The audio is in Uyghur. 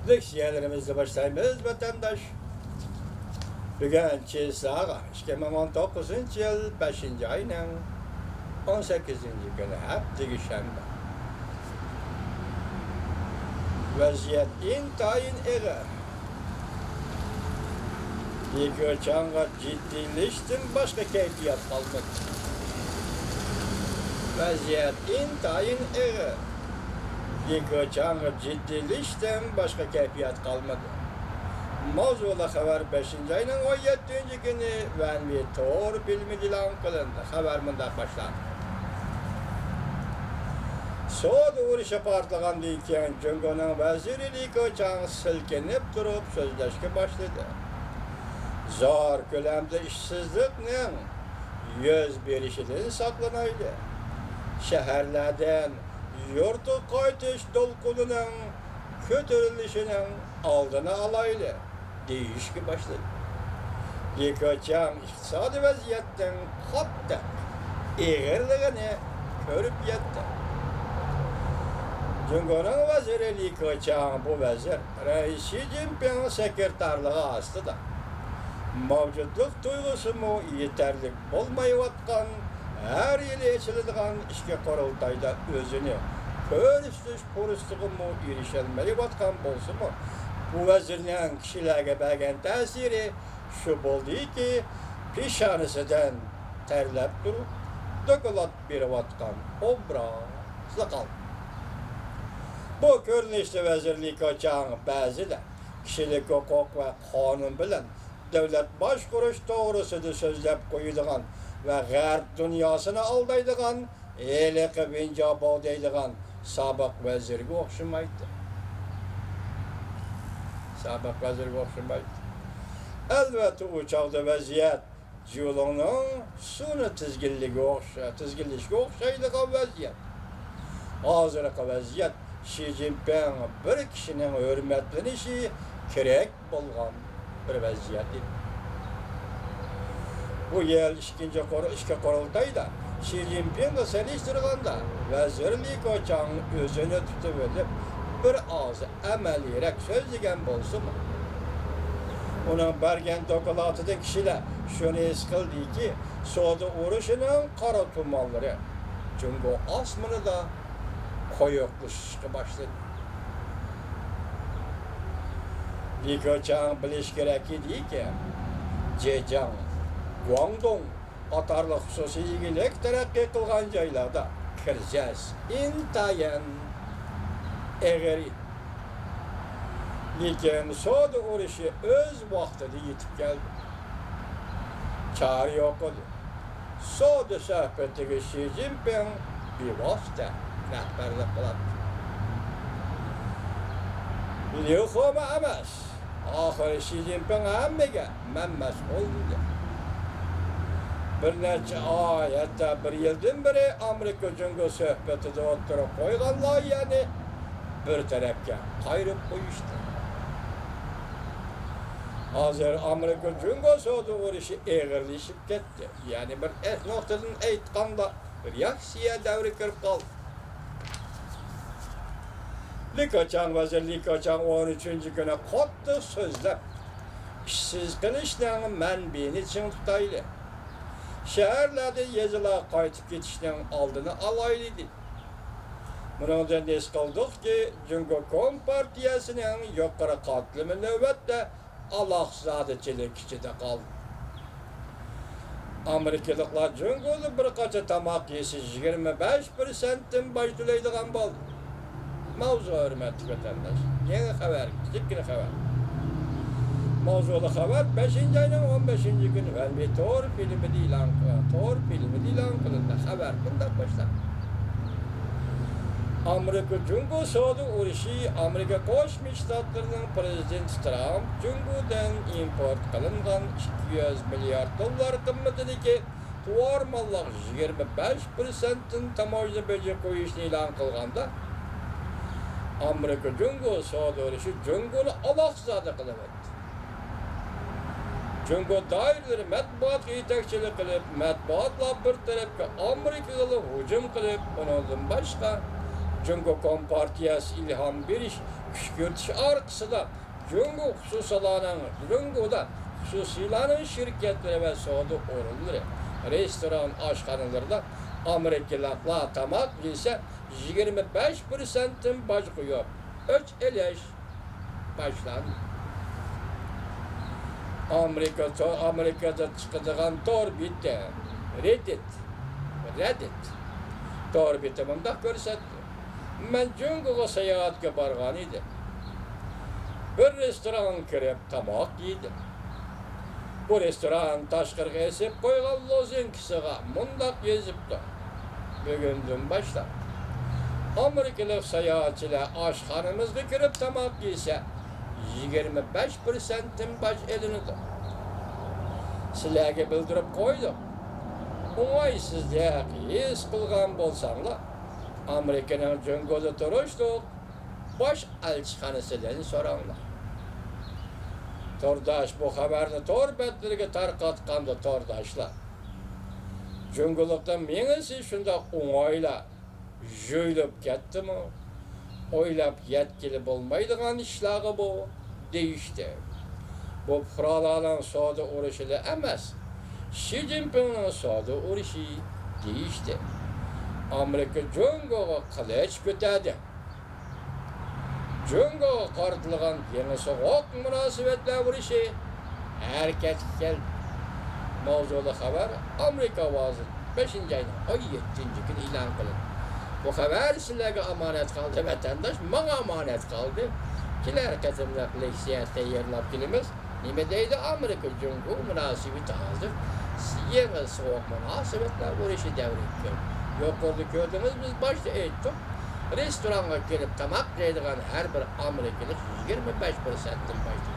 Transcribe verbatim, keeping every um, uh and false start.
لېكسىيەلىرىمىزنى باشلايمىز، ۋەتەنداش. بۈگۈن چىساغا ئىككى مىڭ ئون توققۇزىنچى يىل بەشىنچى ئاينىڭ ئون سەككىزىنچى كۈنى، ھەپتىگۈشەنبە. ۋەزىيەت ئىنتايىن ئېغىر. لى كېچاڭغا جىددىيلىشىشتىن باشقا كەيپىيات قالمىدى. ۋەزىيەت ئىنتايىن ئېغىر. لى كېچاڭغا جىددىيلىشىشتىن باشقا كەيپىيات قالمىدى. ماۋزۇلۇق خەۋەر بەشىنچى ئاينىڭ ئون يەتتىنچى كۈنى ۋەنۋى تور فىلىمىدە ئېلان قىلىندى. خەۋەر مۇنداق باشلاندى. سودا ئۇرۇشى پارتلىغاندىن كېيىن، جۇڭگونىڭ ۋەزىرى لى كېچاڭ سىلكىنىپ تۇرۇپ سۆزلەشكە باشلىدى. زور كۆلەمدە ئىشسىزلىقنىڭ يۈز بېرىشىدىن ساقلىنايلى. شەھەرلەردىن يۇرتقا قايتىش دولقۇنىنىڭ كۆتۈرۈلۈشىنىڭ ئالدىنى ئالايلى، دېيىشكە باشلىدى. لى كېچاڭ ئىقتىسادىي ۋەزىيەتنىڭ قاتتىق ئېغىرلىقىنى كۆرۈپ يەتتى. جۇڭگونىڭ ۋەزىرى لى كېچاڭ، بۇ ۋەزىر رەئىس شى جىنپىڭ سېكرېتارلىقى ئاستىدا، مەۋجۇتلۇق تۇيغۇسىمۇ يېتەرلىك بولمايۋاتقان، ھەر يىلى ئېچىلىدىغان ئىچكى قۇرۇلتايدا ئۆزىنى كۆرسىتىش پۇرسىتىغىمۇ ئېرىشەلمەيۋاتقان بولسىمۇ، بۇ ۋەزىرنىڭ كىشىلەرگە بەرگەن تەسىرى شۇ بولدىكى، پېشانىسىدىن تەرلەپ تۇرۇپ، دوكلات بېرىۋاتقان ئوبرازلا قالدى. بۇ كۆرۈنۈشتە ۋەزىر لى كېچاڭ بەزىدە كىشىلىك ھوقۇق ۋە قانۇن بىلەن دۆلەت باشقۇرۇش توغرىسىدا سۆزلەپ قويىدىغان ۋە غەرب دۇنياسىنى ئالدايدىغان ھېلىقى ۋېن جياباۋ دەيدىغان سابىق ۋەزىرگە ئوخشىمايتتى. سابىق ۋەزىرگە ئوخشىمايتتى. ئەلۋەتتە، ئۇ چاغدا ۋەزىيەت جيۇلۇڭنىڭ سۇنى تىزگىنلىگە ئوخشا-، تىزگىنلىشىگە ئوخشايدىغان ۋەزىيەت. ھازىرقى ۋەزىيەت شى جىنپىڭ بىر كىشىنىڭ ھۆرمەتلىنىشى كېرەك بولغان بىر ۋەزىيەت ئىدى. بۇ يىل ئىككىنچى قۇر-، ئىچكى قۇرۇلتايدا شى جىنپىڭغا سېلىشتۇرغاندا، ۋەزىر لى كېچاڭ ئۆزىنى تۇتۇۋېلىپ، بىر ئاز ئەمەلىيرەك سۆزلىگەن بولسىمۇ، ئۇنىڭ بەرگەن دوكلاتىدىن كىشىلەر شۇنى ھېس قىلدىكى، سودا ئۇرۇشىنىڭ قارا تۇمانلىرى جۇڭگو ئاسمىنىدا قويۇقلىشىشقا باشلىدى. لى كېچاڭ بىلىشى كېرەك ئىدىكى، جېجياڭ، گۇاڭدۇڭ قاتارلىق خۇسۇسىي ئىگىلىك تەرەققىي قىلغان جايلاردا كىرىزىس ئىنتايىن ئېغىر ئىدى. لېكىن سودا ئۇرۇشى ئۆز ۋاقتىدا يېتىپ كەلدى. چارە يوق ئىدى. سودا سۆھبىتىگە شى جىنپىڭ بىۋاسىتە رەھبەرلىك قىلاتتى. ليۇ خېما ئەمەس، ئاخىرى شى جىنپىڭ ھەممىگە مەن مەسئۇل دېدى. بىر نەچچە ئاي، ھەتتا بىر يىلدىن بېرى ئامېرىكا جۇڭگو سۆھبىتىدە ئوتتۇرىغا قويغان لايىھەنى بىر تەرەپكە قايرىپ قويۇشتى. ھازىر ئامېرىكا جۇڭگو سودا ئۇرۇشى ئېغىرلىشىپ كەتتى. يەنى بىر ئېس نۇقتىدىن ئېيتقاندا، رېئاكسىيە دەۋرى كىرىپ قالدى. لى كېچاڭ، ۋەزىر لى كېچاڭ ئون ئۈچىنچى كۈنى قاتتىق سۆزلەپ، ئىشسىز قېلىشنىڭ مەنبىيىنى چىڭ تۇتايلى. شەھەرلەردىن يېزىلارغا قايتىپ كېتىشنىڭ ئالدىنى ئالايلى، دېدى. بۇنىڭدىن ھېس قىلدۇقكى، جۇڭگو كومپارتىيەسىنىڭ يۇقىرى قاتلىمى نۆۋەتتە ئالاقزادىچىلىك ئىچىدە قالدى. ئامېرىكىلىقلار جۇڭگودا بىر قاچا تاماق يېسە، يىگىرمە بەش پىرسەنتتىن باج تۆلەيدىغان بولدى. ماۋزۇ، ھۆرمەتلىك ۋەتەنداش، يېڭى خەۋەر، كىچىككىنە خەۋەر. ماۋزۇلۇق خەۋەر بەشىنچى ئاينىڭ ئون بەشىنچى كۈنى ۋەنۋى تور فىلىمىدا ئېلان قىلىندى. تور فىلىمىدا ئېلان قىلىندى. خەۋەر مۇنداق باشلاندى. ئامېرىكا جۇڭگو سودا ئۇرۇشى ئامېرىكا قوشما شتاتلىرىنىڭ پىرېزىدېنتى ترامپ جۇڭگودىن ئىمپورت قىلىنغان ئىككى يۈز مىليارد دوللار قىممىتىدىكى تۇۋار ماللارغا يىگىرمە بەش پىرسەنتتىن تاموژنا بېجى قويۇشنى ئېلان قىلغاندا، ئامېرىكا جۇڭگو سودا ئۇرۇشى جۇڭگونى ئالاقزادە قىلىۋەتتى. جۇڭگو دائىرىلىرى مەتبۇئاتقا يېتەكچىلىك قىلىپ، مەتبۇئاتلار بىر تەرەپكە ئامېرىكىغىلا ھۇجۇم قىلىپ، ئۇنىڭدىن باشقا، جۇڭگو كومپارتىيەسى ئىلھام بېرىش كۈچ كۆرسىتىش ئارقىسىدا جۇڭگو خۇسۇسىيلارنىڭ، جۇڭگودا خۇسۇسىيلارنىڭ شىركەتلىرى ۋە سودا ئورۇنلىرى، رېستوران، ئاشخانىلىرىدا ئامېرىكىلىقلار تاماق يېسە، يىگىرمە بەش پىرسەنتتىن باج قويۇپ، ئۆچ ئېلىش باشلاندى. ئامېرىكا تو-، ئامېرىكىدا چىقىدىغان تور بېتى، رېدىت، رېدىت تور بېتى مۇنداق كۆرسەتتى: مەن جۇڭگوغا ساياھەتكە بارغان ئىدىم. بىر رېستورانغا كىرىپ تاماق يېدىم. بۇ رېستوران تاشقىرىغا ئېسىپ قويغان لوزۇنكىسىغا مۇنداق يېزىپتۇ: بۈگۈندىن باشلاپ ئامېرىكىلىق ساياھەتچىلەر ئاشخانىمىزغا كىرىپ تاماق يېسە، يىگىرمە بەش پىرسەنتتىن باج ئېلىنىدۇ. سىلەرگە بىلدۈرۈپ قويدۇق. ئوڭايسىزلىق ھېس قىلغان بولساڭلار، ئامېرىكىنىڭ جۇڭگودا تۇرۇشلۇق باش ئەلچىخانىسىدىن سوراڭلار. تورداش بۇ خەۋەرنى تور بەتلىرىگە تارقاتقاندا، تورداشلار، جۇڭگولۇقنىڭ مېڭىسى شۇنداق ئوڭايلا جۆيلۈپ كەتتىمۇ؟ ئويلاپ يەتكىلى بولمايدىغان ئىشلارغۇ بۇ، دېيىشتى. بۇ پۇقرالارنىڭ سودا ئۇرۇشىلا ئەمەس، شى جىنپىڭنىڭ سودا ئۇرۇشى، دېيىشتى. ئامېرىكا جۇڭگوغا قىلىچ كۆتەردى. جۇڭگوغا قارىتىلغان يېڭى سوغۇق مۇناسىۋەتلەر ئۇرۇشى ھەرىكەتكە كەلدى. ماۋزۇلۇق خەۋەر ئامېرىكا ئاۋازى بەشىنچى ئاينىڭ ئون يەتتىنچى كۈنى ئېلان قىلىندى. بۇ خەۋەر سىلەرگە ئامانەت قالدى، ۋەتەنداش، ماڭا ئامانەت قالدى. كېلەر قېتىملىق لېكسىيە تەييارلاپ كېلىمىز. نېمە دەيدۇ ئامېرىكا جۇڭگو مۇناسىۋىتى ھازىر يېڭى سوغۇق مۇناسىۋەتلەر ئۇرۇشى دەۋرىگە كىردى. يۇقىرىدا كۆردىڭىز، بىز باشتا ئېيتتۇق. رېستورانغا كىرىپ تاماق يەيدىغان ھەر بىر ئامېرىكىلىق يىگىرمە بەش پىرسەنتتىن باج